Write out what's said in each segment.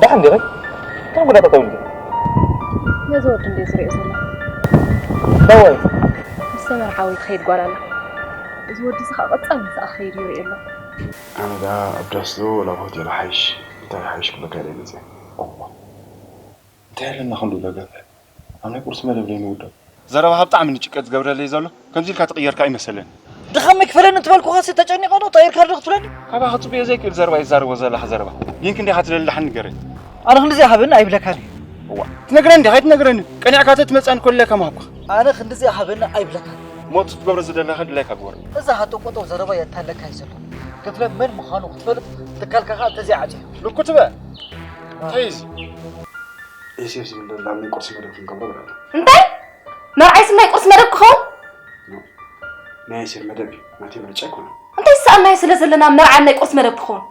ደሓን ዲኺ? ከም ጉዳይ ጠጠው ኢልኪ? ነዚ ወዲ እንድየ ዝሪኦ ዘለኹ። እንታይ? ምስ ተመርዓዊ ትኸይድ ጓል ኣላ። እዚ ወዲ እዚ ኸዓ ቀጻሊ ምስኣ ክኸይድ ይርኢ ኣለኹ። ኣነ ደኣ ኣብ ዳስ ዶ ወላ ኣብ ሆቴል ሓይሽ? እንታይ ሓይሽ ክብለካ ኢለ መጽየ። እዋ። እንታይ ኣለና ክንዱ ለገበ? ኣብ ናይ ቁርሲ መደብ ዘይንውደብ። ዘረባኻ ብጣዕሚ ንጭቀት ዝገብረለይ ዘሎ። ከምዚ ኢልካ ትቕየርካ ኣይመሰለኒ። ድኻ መክፈለኒ እንትበልኩኻሲ ተጨኒቐ ዶ? ተቐይርካ ዶ ክትብለኒ? ካባኻ ጽቡቕ ዘይክእል ዘረባ እዩ ትዛረቦ ዘለኻ ዘረባ። ሊንክ እንዲኻ ትደሊ ደሓን ንገረኒ። ኣነ ክንድዚ ሃበኒ ኣይብለካን እየ። እዋ፣ ትነግረኒ ዲኻ ኣይትነግረኒ? ቀኒዕካ ተትመጽኣኒ ኮለካ ምሃብኩኻ። ኣነ ክንድዚ ሃበኒ ኣይብለካን። ሞት ክትገብሮ ዝደለኻ ድላይካ ግበር። እዛ ሃጠቆጦ ዘረባ የታለካ እዩ ዘሎ። ክፍለ መን ምዃኑ ክትፈልጥ ትካልካ ኸኣ ተዘይዓጽዩ። ልኩ ትበ። እንታይ እዩ እዚ? ኤስኤፍ ዝብል ዘሎ ኣብ ናይ ቁርሲ መደብ ክንገብሮ ብለና። እንታይ? መርዓይስ ናይ ቁርሲ መደብ ክኸውን? ናይ ኤስኤፍ መደብ እዩ፣ ናተይ ምርጫ ኣይኮነን። እንታይ ዝሰኣናዮ ስለ ዘለና መርዓ ናይ ቁርሲ መደብ ክኸውን?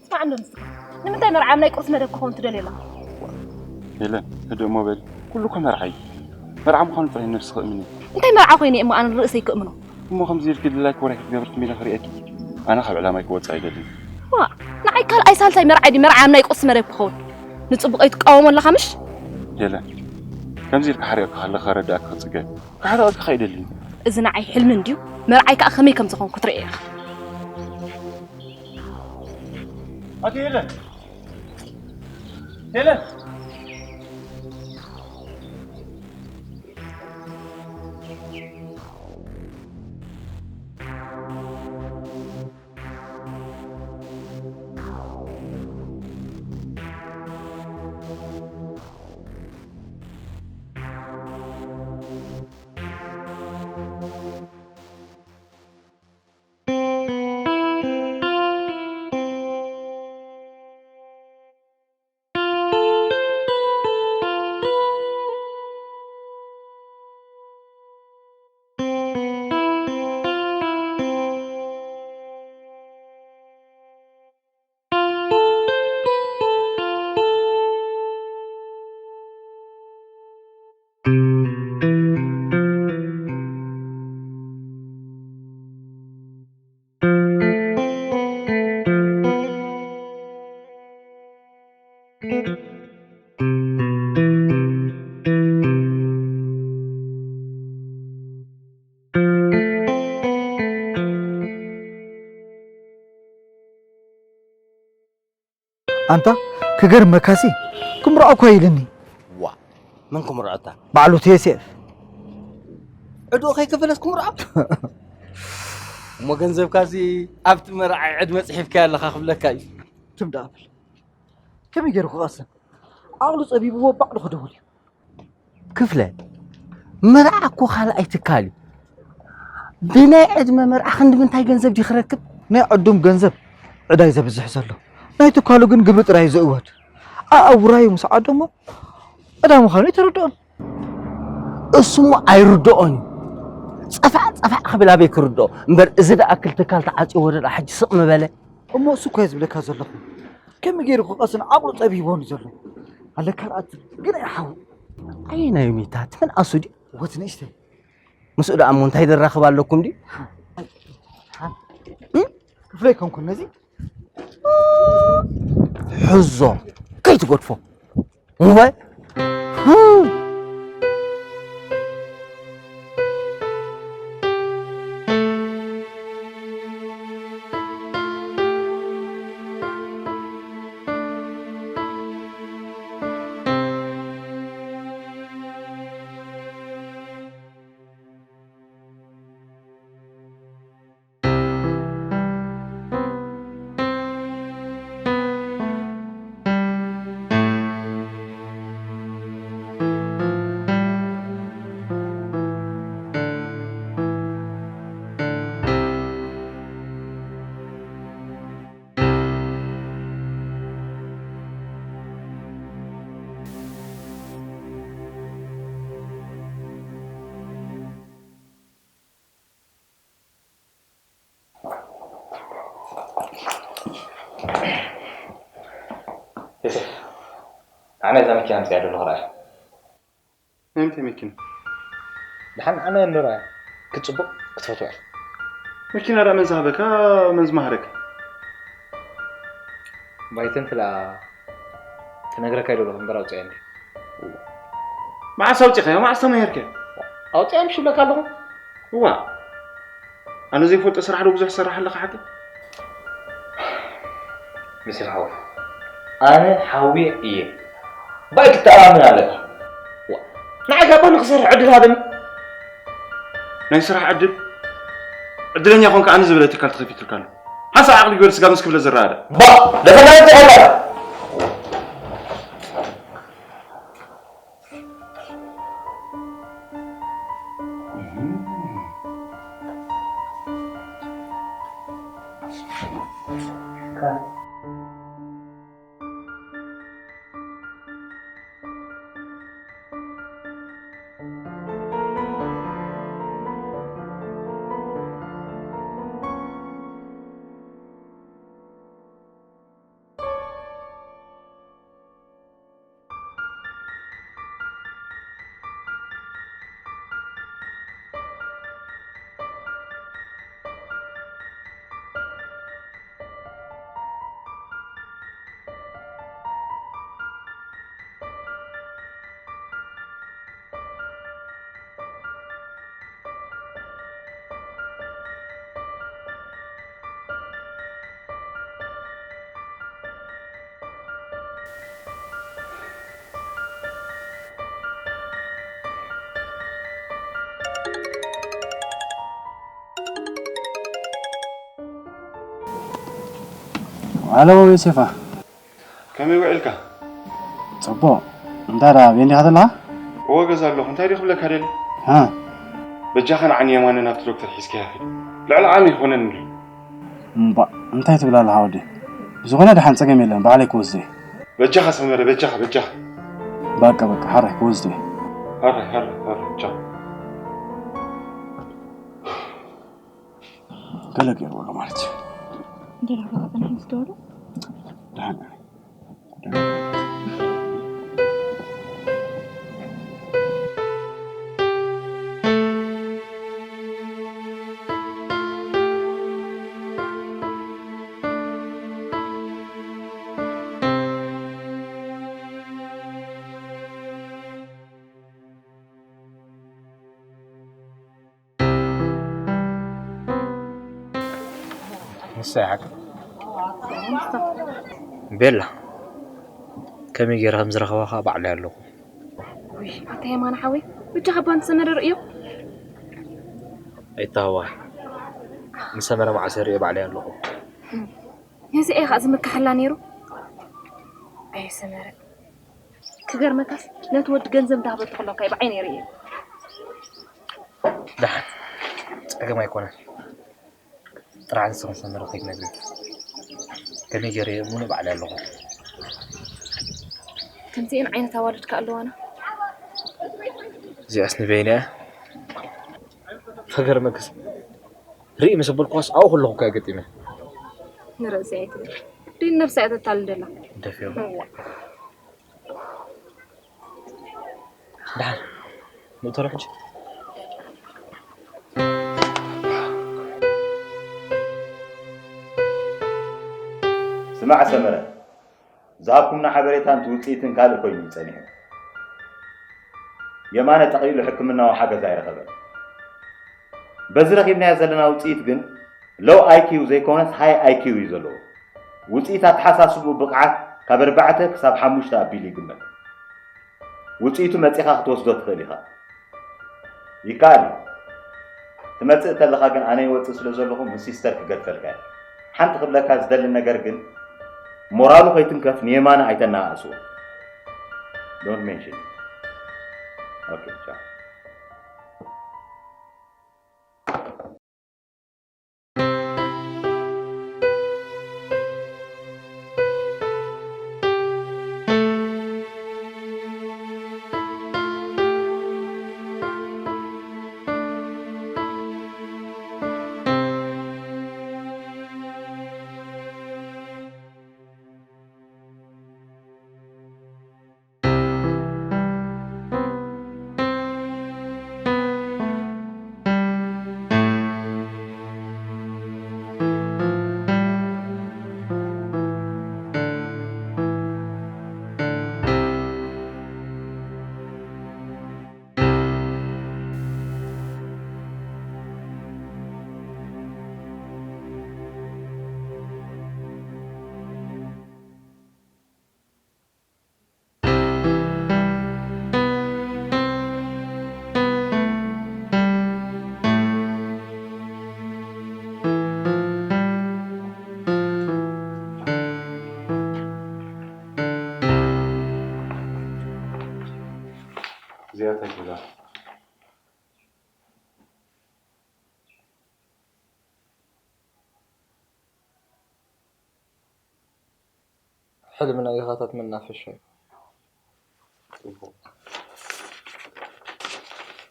ስማዕ እንዶ ንስኻ፣ ንምንታይ መርዓ ኣብ ናይ ቁርሲ መደብ ክኸውን ትደልዮ ኣለኻ? ሄለን፣ ህድእ እሞ በሊ። ኩሉ እኮ መርዓ እዩ። መርዓ ምዃኑ ጥራይ ነብስኺ እመኒ። እንታይ መርዓ ኮይነ እሞ ኣነ ርእሰይ ክእምኖ? እሞ ከምዚ ኢልኪ ድላይኪ ወራይ ክትገብሪ ትም ኢለ ክርእየኪ? ኣነ ካብ ዕላማይ ክወጽእ ኣይደልን። ዋ፣ ንዓይ ካልኣይ ሳልሳይ መርዓይ ድዩ መርዓ ኣብ ናይ ቁርሲ መደብ ክኸውን? ንጽቡቕ ኣይትቃወሞ ኣለኻ ምሽ? ሄለን፣ ከምዚ ኢልካ ሓሪቕካ ከለኻ ከረድኣካ ክጽገ። ክሓርቐካ ኣይደልን። እዚ ንዓይ ሕልሚ እንድዩ፣ መርዓይ ከኣ ከመይ ከም ዝኾንኩ ትርእዮ ኢኻ። ኣቲ ሄለን! ሄለን! ኣንታ ክገርመካሲ፣ ክምርዖ እኳ ኢልኒ። ዋ፣ መን ክምርዖታ? ባዕሉ ቴሴፍ። ዕድኡ ከይከፈለስ ክምርዖ? እሞ ገንዘብካሲ ኣብቲ መርዓይ ዕድመ ጽሒፍካዮ ኣለኻ ክብለካ እዩ። ትም ደኣ በል። ከመይ ገይሩ ክቐስን? ዓቕሉ ጸቢብዎ ባዕሉ ክድውል እዩ። ክፍለ፣ መርዓ እኮ ካልኣይ ትካል እዩ። ብናይ ዕድመ መርዓ ክንዲ ምንታይ ገንዘብ ድዩ ክረክብ? ናይ ዕዱም ገንዘብ ዕዳይ ዘብዝሕ ዘሎ፣ ናይ ትካሉ ግን ግብሪ ጥራይ ዝእወድ። ኣእውራዩ ምስ ዓደሞ ዕዳ ምዃኑ ኣይተረድኦን። እሱሞ ኣይርድኦን እዩ። ጸፋዕ ጸፋዕ ክብል ኣበይ ክርድኦ እምበር፣ እዚ ደኣክል ትካል ተዓጽዮ ወደዳ ሕጂ ስቕ ምበለ። እሞ እሱ እኮ እየ ዝብለካ ዘለኹ። ከመይ ገይሩ ክቐስን ዓቕሉ ጸቢቦን እዩ ዘሎ። ኣለካ ርኣት ግን ኣይሓው። ኣየናይ ሚታት? ምን ኣሱ ድዩ? ወት ንእሽተይ። ምስኡ ደኣ እሞ እንታይ ደራኽብ ኣለኩም ድዩ? እም? ክፍለ ኣይኮንኩን ነዚ። ሕዞ፣ ከይትገድፎ። እወ። ዮሴፍ፣ ንዓና እዛ መኪና ኣምጺኣ ዶ ንኽረኣያ? ናይ ምንታይ መኪና? ደሓን ንዓና ንረኣያ። ክትጽቡቕ ክትፈትዋ ኢኻ። መኪና ደኣ መን ዝሃበካ፣ መን ዝመሃረካ? ባይተንትላ ክነግረካ ይደለኹ እምበር ኣውፅኣያ እንዲ። መዓስ ኣውፂኻዮ? መዓስ ተማሂርካዮ? ኣውፅኣያ ምሽ ይብለካ ኣለኹ። እዋ፣ ኣነ ዘይፈልጦ ስራሕ ዶ ብዙሕ ትሰርሕ ኣለኻ ሓቂ? ዮሴፍ ሓወይ፣ ኣነ ሓውየ እየ። ባይ ክትተኣማመን ኣለካ። ዋ፣ ንዓይ ካብ ባኒ ክሰርሕ ዕድል ሃበኒ። ናይ ስራሕ ዕድል? ዕድለኛ ኮንካ ኣነ ዝበለ ትካል ተኸፊቱልካ ኣሎ። ሓንሳእ ዓቕሊ ግበር ስጋ ምስ ክፍለ ዝረኣዳ። ባ፣ ደፈና ትቐላ። ኣሎ ዮሴፋ። ከመይ ውዒልካ? ጽቡቕ። እንታይ ደኣ፣ ቤት ዲኻ ዘለኻ? እወ፣ ገዛ ኣለኹ። እንታይ ድዩ ክብለካ ደልየ? ሃ? በጃኻ ንዓኒ የማነ ናብቲ ዶክተር ሒዝካያ ኺድ። ልዕሊ ዓቕሚ ይኾነኒ ኣሎ። እምባእ፣ እንታይ ትብል ኣለኻ ወደይ? ብዝኾነ ደሓን ጸገም የለን፣ ባዕለይ ክወስዶ እየ። በጃኻ ሰመረ፣ በጃኻ፣ በጃኻ። በቃ፣ በቃ፣ ሓራይ ክወስዶ እየ። ሓራይ፣ ሓራይ፣ ሓራይ፣ ቻው። ገለ ገይርዎ ኣሎ ማለት እዩ። እንዴ፣ ዳርጋ ተጸናሒ ምስ ደወሉ? ደሓን እየ። ንሳ እያ ሓቂ። ቤላ፣ ከመይ ገይረ ከም ዝረኸባ ኸዓ ባዕለይ ኣለኹ። ውይ፣ ኣታ የማነ ሓወይ፣ በጃኻ እባ ንሰመረ ርእዮ። ኣይተሃዋይ፣ ንሰመረ መዓስ ርእዮ ባዕለይ ኣለኹ። ነዚ እየ ኸዓ ዝምክሐላ ነይሩ። ኣይ ሰመረ፣ ክገርመካስ ነቲ ወዲ ገንዘብ እንዳሃበቶ ከለካ እዩ ብዓይነይ ርእየ። ደሓን፣ ጸገም ኣይኮነን። ጥራሕ ንስኽን ሰመረ ከይትነግሪ። ከመይ ገይረ እየ እሞ ንባዕለይ ኣለኹ። ከምዚአን ዓይነት ኣዋልድ ከ ኣለዋና? እዚኣስ ንበይነ እያ። ክገርመክስ ርኢ ምስ በልኩዋስ ኣብኡ ከለኹ እኮ ገጢመ። ንርእሲ ኣይትብል። ድን ነብሳ እያ ተታልል ደላ። ደፊኦም። ደሓን ንእተሎ ሕጂ። ስማዕ ሰመረ፣ ዝሃብኩምና ሓበሬታን እቲ ውፅኢትን ካልእ ኮይኑ እዩ ፀኒሑ። የማነ ጠቕሊሉ ሕክምናዊ ሓገዝ ኣይረኸበን። በዚ ረኺብናዮ ዘለና ውፅኢት ግን ሎው ኣይኪው ዘይኮነስ ሃይ ኣይኪው እዩ ዘለዎ። ውፅኢት ኣተሓሳስብኡ ብቕዓት ካብ ኣርባዕተ ክሳብ ሓሙሽተ ኣቢሉ ይግመት። ውፅኢቱ መፂኻ ክትወስዶ ትኽእል ኢኻ። ይከኣል እዩ። ትመፅእ ተለኻ ግን ኣነ ይወፅእ ስለ ዘለኹ ምስ ሲስተር ክገድፈልካ እየ። ሓንቲ ክብለካ ዝደሊ ነገር ግን ሞራሉ ከይትንከፍ ንየማነ ኣይተናኣእስዎ። Don't mention it. Okay, ciao. ሕልሚ ናይ ድኻታት መናፈሻ እዩ።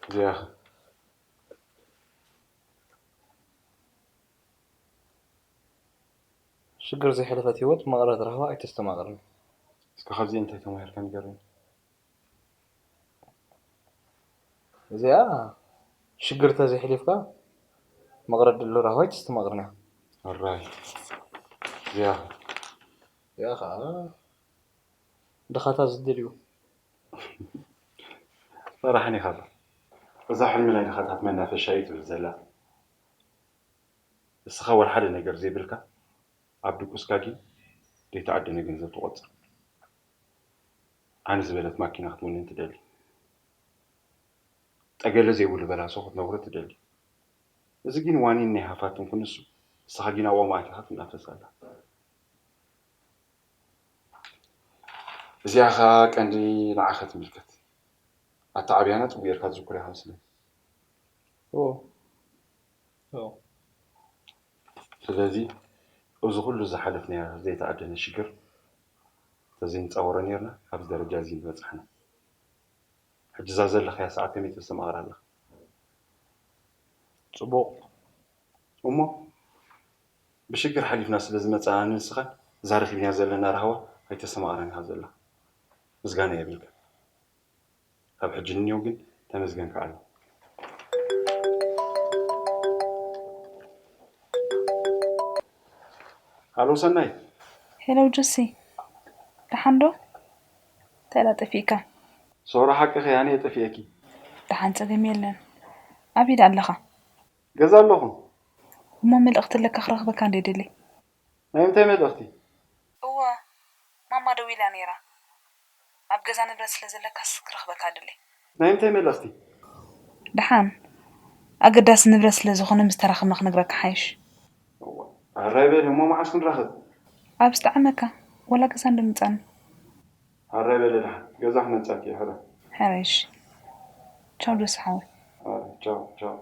እዚኣ ኸ? ሽግር ዘይሕለፈት ህይወት መቕረት ረኽባ ኣይተስተማቕርን። እስከ ካብዚ እንታይ ተማሂርካ ንገረኒ። እዚኣ ሽግር ተዘይሕሊፍካ መቕረት ድሎ ረኽባ ኣይተስተማቕርን እያ። ኣራይ እዚኣ ኸ? እዚኣ ኸዓ ድኻታት ዝደልዩ ፈራሕን ኢኻ። እዛ ሕልሚ ናይ ድኻታት መናፈሻ እዩ ትብል ዘላ። እስኻ ወላ ሓደ ነገር ዘይብልካ ኣብ ድቁስካ ግን ዘይተዓደነ ገንዘብ ትቆጽር። ዓኒ ዝበለት ማኪና ክትውንን ትደሊ። ጠገለ ዘይብሉ በላሶ ክትነብሮ ትደሊ። እዚ ግን ዋኒን ናይ ሃፋትም ክንሱ እስኻ ግን ኣብኦም ኣቲኻ ትናፈስ ኣላ። እዚኣ ኸኣ ቀንዲ ንዓኻ ትምልከት። ኣታ ዓብያና ጽቡቕ ጌርካ ትዝክሮ ኢኻ መስለኒ። ኦ ኦ ስለዚ እዚ ኩሉ ዝሓለፍናዮ ዘይተኣደነ ሽግር ተዘይንጻወሮ ኔርና ኣብዚ ደረጃ እዚ ምበጻሕና። ሕጂ እዛ ዘለኻያ ሰዓት ከመይ ተስተማቕራ ኣለኻ? ጽቡቕ እሞ ብሽግር ሓሊፍና ስለ ዝመጻና ንስኻን እዛ ረኺብናያ ዘለና ራህዋ ኣይተስተማቕራን ኢኻ ዘለኻ። ምስጋና የብልካ። ካብ ሕጂ ንኔው ግን ተመስገን ከኣሉ። ሃሎ ሰናይ። ሄሎ ጆሲ፣ ደሓን ዶ? እንታይ ደኣ ጠፊእካ? ሶሮ ሓቅኺ ኣነ እየ ጠፊኤኪ። ደሓን ጸገም የለን። ኣበይ ደኣ ኣለኻ? ገዛ ኣለኹ። እሞ መልእኽቲ ኣለካ ክረኽበካ እንደ ደሊ። ናይ ምንታይ መልእኽቲ? እወ ማማ ደዊላ ነይራ። ኣብ ገዛ ንብረት ስለ ዘለካስ ክረኽበካ ደሊ። ናይ ምንታይ መልእኽቲ? ደሓን ኣገዳሲ ንብረት ስለ ዝኾነ ምስ ተራኸብና ክነግረካ ሓይሽ። ኣራይ በሊ እሞ መዓስ ክንራኸብ? ኣብ ዝጠዓመካ ወላ ገዛ እንዶ ምጻኒ። ኣረ በሊ ደሓን፣ ገዛ ክመጸኪ እየ፣ ሕረ። ሕረ፣ እሺ። ቻው ዶስ ሓወይ። ኣረ፣ ቻው፣ ቻው።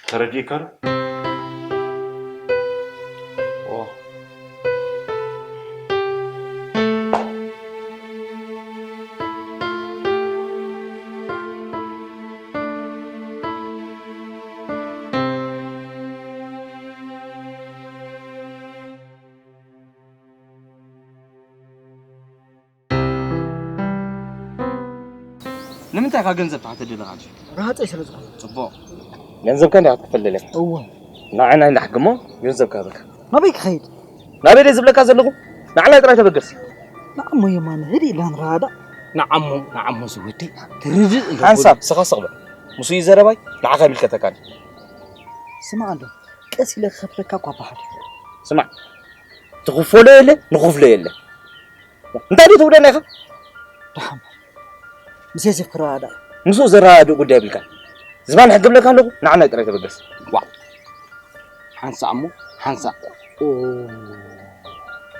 ተረዲእካ ዶ? ኦ። ንምንታይ ኢኻ ገንዘብ ትሓተ ዘለኻ? ረሃፀይ ስለ ዝኾነ። ጽቡቕ። ገንዘብካ እንዲኻ ክትከፍል ደሊኻ? እወ። ንዓና ንላሕግ እሞ ገንዘብካ ሃበካ። ናበይ ክኸይድ? ናበይ ድየ ዝብለካ ዘለኹ? ንዓና ጥራይ ተበገስ። ንዓሞ የማነ፣ ህድእ ኢላ ንረዳዳእ። ንዓሞ፣ ንዓሞ ዝወደይ፣ ትርድእ እንዶ ሓንሳብ፣ ስኻ ስቕ በል። ምስኡ እዩ ዘረባይ፣ ንዓኻ ኣይምልከተካን። ስማዕ እንዶ፣ ቀስ ኢለ ክኸፍለካ እኳ በሃሊ። ስማዕ፣ ትኽፈሎ የለ፣ ንኽፍሎ የለ። እንታይ ድዩ ትብለና ኢኻ? ደሓን በል። ምስ ዮሴፍ ክረዳዳእ። ምስኡ ዘረዳድእ ጉዳይ የብልካን። ዝባን ሕጊ እብለካ ኣለኹ፣ ንዓና ጥራይ ተበገስ። ዋእ። ሓንሳእ እሞ፣ ሓንሳእ። ኦ፣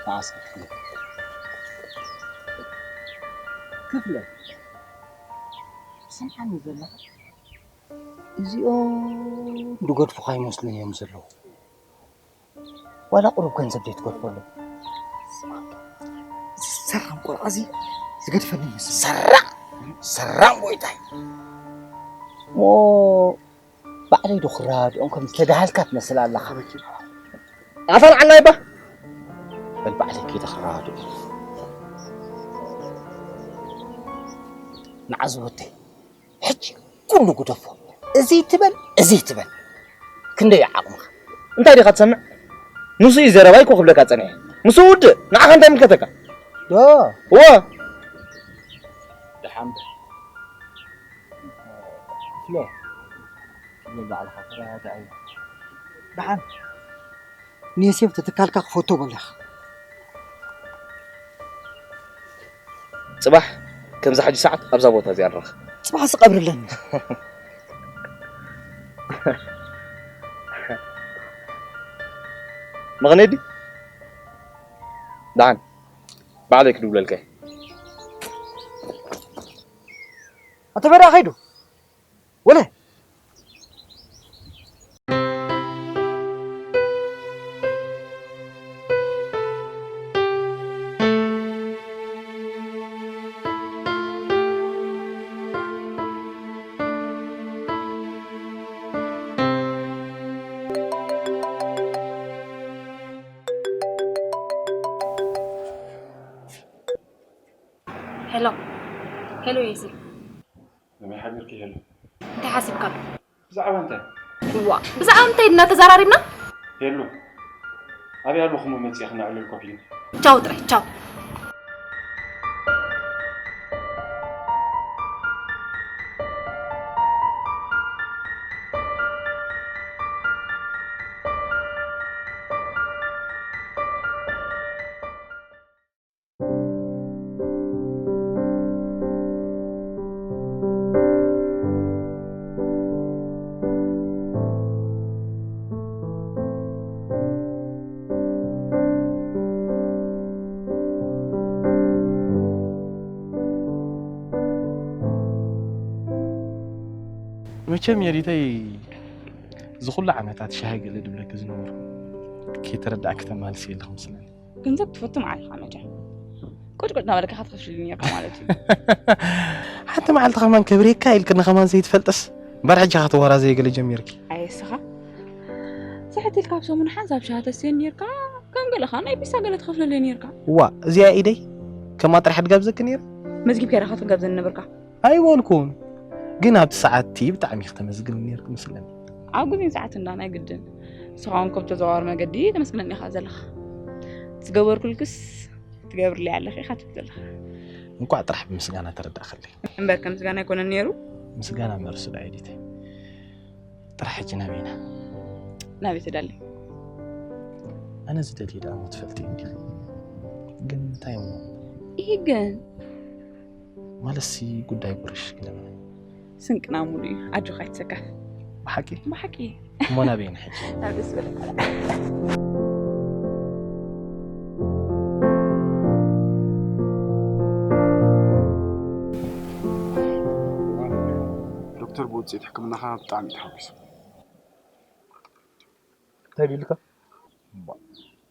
ሰዓት ክፍለ። ክፍለ። ትሰምዓኒ ዘለኻ? እዚኦም ዝገድፉኻ ይመስሉኒ እዮም ዘለዉ። ዋላ ቁሩብ ገንዘብ ዘይትገድፈሎም። እዚ ሰራም ቆልዓ እዚ ዝገድፈኒ ይመስል። ሰራም! ሰራም ጎይታይ! እሞ ባዕለይ ዶ ክረዳድኦም ከም ዝተዳሃልካ ትመስል ኣለኻ? ኣታ ንዓና ይባ! በል ባዕለይ ከይደ ክረዳድኦም። ንዓ ዝወደይ፣ ሕጂ ኩሉ ግደፎ። እዚ ትበል፣ እዚ ትበል። ክንደይ ዓቕምኻ? እንታይ ዲኻ ትሰምዕ? ንሱ እዩ ዘረባይ እኮ ክብለካ ጸኒሐ። ንሱ ውድእ፣ ንዓኻ እንታይ ይምልከተካ? ዶ? እወ። ደሓን በል። ፍለ፣ ንባዕልኻ ተረዳዳእ። ደሓን። ንዮሴፍ ተትካልካ ክፈቶ በሊኻ። ጽባሕ ከምዛ ሕጂ ሰዓት ኣብዛ ቦታ እዚኣ ንራኸብ። ጽባሕ እዚ ቀብሪ ኣለኒ። መቐነዲ? ደሓን። ባዕለይ ክድውለልካ እየ። ኣቶ በዳ ከይዱ? ወለ ሄሎ፣ ሄሎ፣ ዮሴፍ። ከመይ ሓዲርኪ ሄሉ? እንታይ ሓሲብካ? ብዛዕባ እንታይ? እዋ፣ ብዛዕባ እንታይ ድና ተዘራሪብና? ሄሉ፣ ኣበይ ኣለኹም መፂኣ ክነዕልል ኮፍ ኢልና? ቻው ጥራይ፣ ቻው። መቸም የዲተይ ዝኹሉ ዓመታት ሻሂ ገለ ድብለኪ ዝነበርኩ ከይተረዳእኪ ተማልሲ የለኹም ስለኒ። ገንዘብ ትፈቱ መዓልኻ መቸም ቁጭ ቁጭ እናበልካ ክትኸፍልኒ ነርካ ማለት እዩ። ሓንቲ መዓልቲ ከማን ከብሬካ ኢልክኒ ከማን ዘይትፈልጥስ እምበር ሕጂ ኸዓ ተወራዘየ ገለ ጀሚርኪ። ኣየስኻ ስሕት ኢልካ ኣብ ሰሙን ሓንሳብ ሻሂ ተስየኒ ነርካ። ከም ገለኻ ናይ ፒሳ ገለ ትኸፍለለይ ነርካ። እዋ እዚኣ ኢደይ ከማ ጥራሕ ድጋብዘኪ ነይረ። መዝጊብካ ኢኻ ክትጋብዘኒ ነበርካ። ኣይበልኩን። ግን ኣብቲ ሰዓት እቲ ብጣዕሚ ኢኺ ተመስግኒ ነይርኪ መስለኒ። ኣብ ግዜን ሰዓትን ዳ ናይ ግድን። ንስኻ እውን ከም ተዘዋዋሪ መገዲ ተመስግነኒ ኢኻ ዘለኻ። ዝገበርኩልክስ ትገብርለይ ኣለኺ ኢኻ ትብል ዘለኻ። እንቋዕ ጥራሕ ብምስጋና ተረዳእክለይ። እምበር ከም ምስጋና ኣይኮነን ነይሩ። ምስጋና መርሱ ዳ ኤዲተይ። ጥራሕ ሕጂ ናበይ ኢና? ናበይ ትደሊ? ኣነ ዝደልዮ ደኣ እሞ ትፈልጢ እንዲኺ። ግን እንታይ እሞ? ይህ ግን ማለትሲ ጉዳይ ቁርሽ ክለምነ። ስንቅና ሙሉ እዩ። ኣጆኻ ኣይትሰከፍ። ብሓቂ? ብሓቂ። እሞ ናበይ ኢና ሕጂ? ናብ ደስ ዝበለካ። ዶክተር ብውፅኢት ሕክምናኻ ብጣዕሚ ተሓጒሱ። እንታይ ኢሉካ?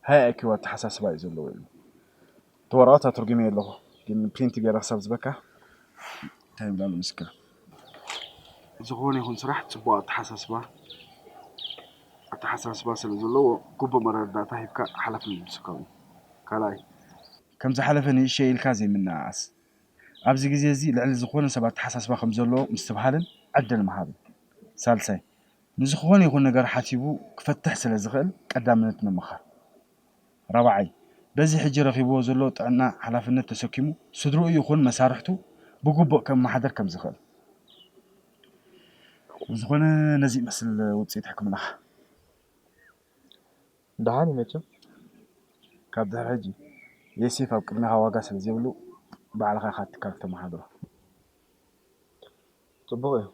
ሃይ ኣይ ኪው ኣተሓሳስባ እዩ ዘለዎ ኢሉ። እቲ ወረቐት ኣትርጉመ ኣለኹ፣ ግን ፕሪንት ገይረ ክሳብ ዝበካ እንታይ ይብላሉ ምስክር። ዝኾነ ይኹን ስራሕ ፅቡቕ ኣተሓሳስባ ኣተሓሳስባ ስለ ዘለዎ ግቡእ መረዳእታ ሂብካ ሓላፍነት ምውሳድ እዩ። ካልኣይ፣ ከም ዝሓለፈ ንእሸ ኢልካ ዘይምንእኣስ። ኣብዚ ግዜ እዚ ልዕሊ ዝኾነ ሰብ ኣተሓሳስባ ከም ዘለዎ ምስትብሃልን ዕድል ምሃብን። ሳልሳይ፣ ንዝኾነ ይኹን ነገር ሓሲቡ ክፈትሕ ስለ ዝኽእል ቀዳምነት ምምኻር። ራብዓይ፣ በዚ ሕጂ ረኺብዎ ዘሎ ጥዕና ሓላፍነት ተሰኪሙ ስድርኡ ይኹን መሳርሕቱ ብግቡእ ከመሓድር ከም ዝኽእል። ዝኾነ ነዚ ይመስል ውፅኢት ሕክምናኻ። ደሓን እዩ መቸም። ካብ ድሕሪ ሕጂ የሴፍ ኣብ ቅድሚኻ ዋጋ ስለ ዘይብሉ ባዕልኻ ኢኻ እቲ ትካል ክተመሓድሮ። ጽቡቕ እዩ።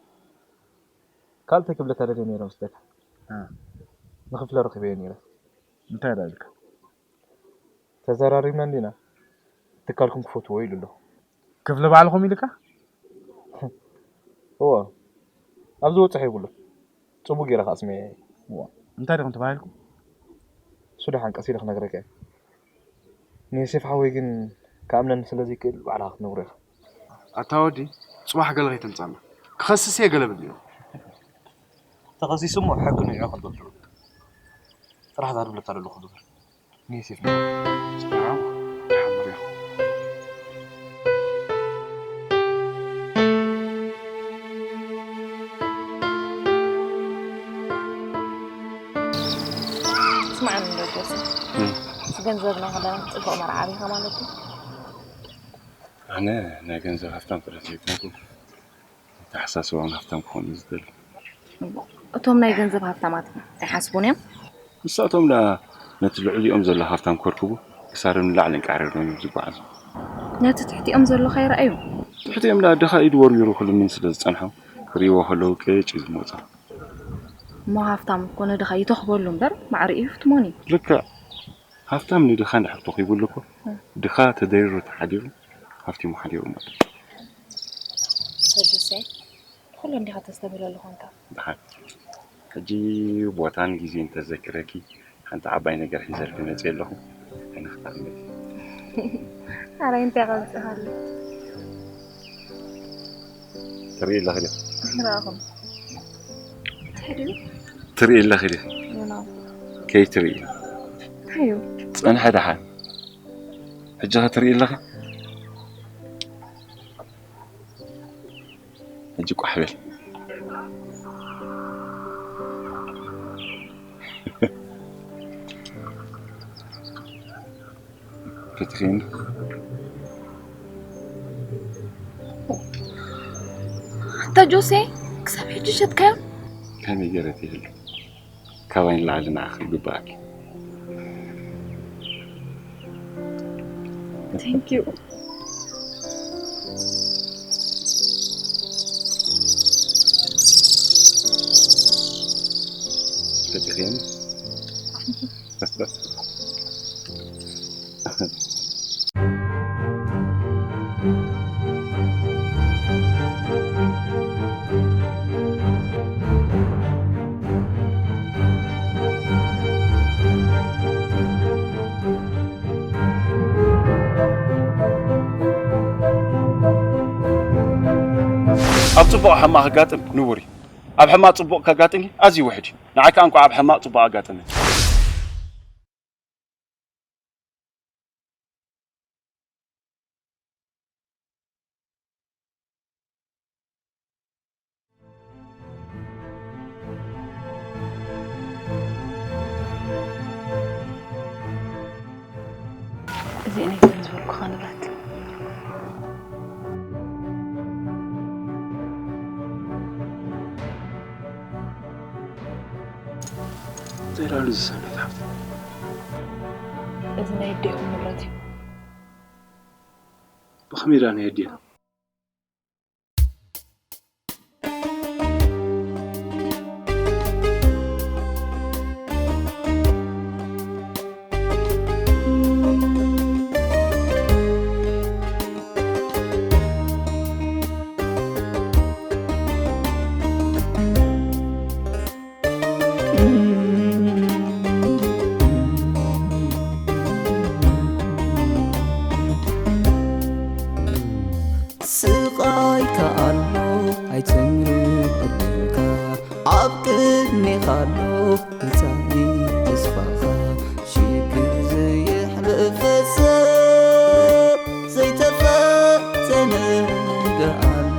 ካልእ እንታይ ክብለካ ደልየ ነይረ መስለካ? እ። ንክፍለ ረኺበዮ ነይረ። እንታይ ደኣ ኢልካ? ተዘራሪብና እንዲና። ትካልኩም ክፈትዎ ኢሉ ኣሎ። ክፍለ ባዕልኹም ኢልካ? እወ። ኣብዚ ወጽሒ የብሉን። ጽቡቕ ጌረ ከኣ ስሚዐ። እዋ፣ እንታይ ዲኹም ተባሂልኩም? እሱ ደሓን ቀስ ኢለ ክነግረካ እየ። ንዮሴፍ ሓወይ ግን ክኣምነኒ ስለ ዘይክእል ባዕልኻ ክትነግሮ ኢኻ። ኣታ ወዲ፣ ጽባሕ ገለ ከይተምጻና። ክኸስስ እየ ገለ ብል እየ። ተኸሲሱ እሞ ሕጊ ንዕኡ ከም ዘብሎ። ጥራሕ እዛ ድብለካ ዘለኹ ግበር። ንዮሴፍ ንገር። ደሓን በል ኢኻ። ስማዕኒ እንዶ ጆሲ፣ እም። ምስ ገንዘብ ናይ ክዳን ጽቡቕ መርዓ ኣቢኻ ማለት እዩ? ኣነ ናይ ገንዘብ ሃፍታም ክደት ዘይኮንኩ፣ ኣተሓሳስባ እውን ሃፍታም ክኾኑ ዝደሊ። እቶም ናይ ገንዘብ ሃፍታማት ኣይሓስቡን እዮም? ንሳቶም ደኣ ነቲ ልዕሊኦም ዘሎ ሃፍታም ከርክቡ ክሳዶም ንላዕሊ እንቃዕሪሮም እዮም ዝጓዓዙ። ነቲ ትሕቲኦም ዘሎ ከይረኣዩ? ትሕቲኦም ደኣ ድኻ ኢዱ ወርዊሩ ክልምን ስለ ዝጸንሖም ክርእይዎ ከለዉ ቅጭ እዩ ዝመጾም። እሞ ሃፍታም እኮ ንድኻ ይተኽበሉ እምበር ማዕሪኡ ይፍትሞን እዩ። ልክዕ። ሃፍታም ንድኻ እንድሕር ተኺቡሉ እኮ፣ እ። ድኻ ተደሪሩ ተሓዲሩ ሃፍቲሙ ሓዲሩ ማለት እዩ። ሰዱሴ፣ ኩሉ እንዲኻ ተስተብህለሉ ኾንካ። ደሓን። ሕጂ ቦታን ግዜን ተዘክረኪ፣ ሓንቲ ዓባይ ነገር ሒዘልኪ መፅየ ኣለኹ። ኣይንኽታዕ እምበይ። ኣረ እንታይ ከምፅእ ኣሎ? ትርኢ ኣለኺ ዲኺ? ንረኣኹም። እንታይ ድዩ? ትርኢ ኣለኺ ዲኺ? ምናው። ከይትርኢ። እንታይ እዩ? ፅንሐ ደሓን። ሕጂ ኸ ትርኢ ኣለኺ? ሕጂ ቋሕ በል። ፈቲኺኒ? ኣታ ጆሴ፣ ክሳብ ሕጂ ሸጥካዮ? ከመይ ገይረ ትህሉ? ካባይ ንላዕሊ ንዓኺ ይግብኣኪ። Thank you። ፈቲኺኒ? ኣብ ጽቡቕ ሕማቕ ከጋጥም ንቡር እዩ። ኣብ ሕማቕ ጽቡቕ ከጋጥም ኣዝዩ ውሑድ እዩ። ንዓይ ከኣ እንኳዕ ኣብ ሕማቕ ጽቡቕ ኣጋጠመ። እዚአን እየን ዝበልኩኻ ንብረት። እንታይ ኢላ ዝሰነት ሓፍቲ? እዚ ናይ ኣዴኹም ንብረት እዩ። ብኸመይ ኢላ ናይ ኣዴና? ኣሎ መጻኢ ተስፋኻ ሽግር ዘየሕለፈ ሰብ ዘይተፈተነ ገኣሉ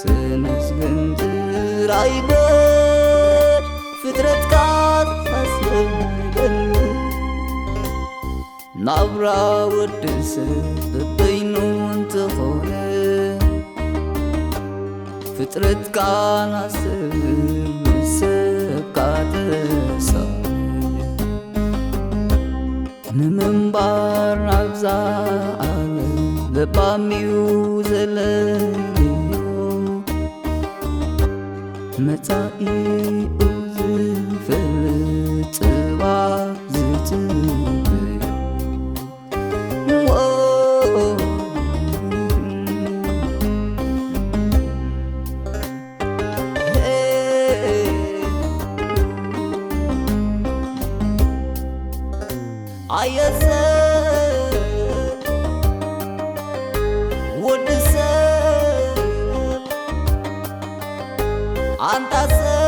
ተመስገን ጥራይ በል ፍጥረትካ ኣስለምደሉ ናብራ ወዲ ሰብ በበይኑ እንተኾነ ፍጥረትካ ናስብ ሰብካ ተሳነ ንምንባር ናብዛ ዓለም ለባም እዩ ዘለዮ መጻኢኡ ዝፈልጥ ጽባሕ ዝጽበዮ ኣየሰ ወዲ ሰብ ኣንታ ሰብ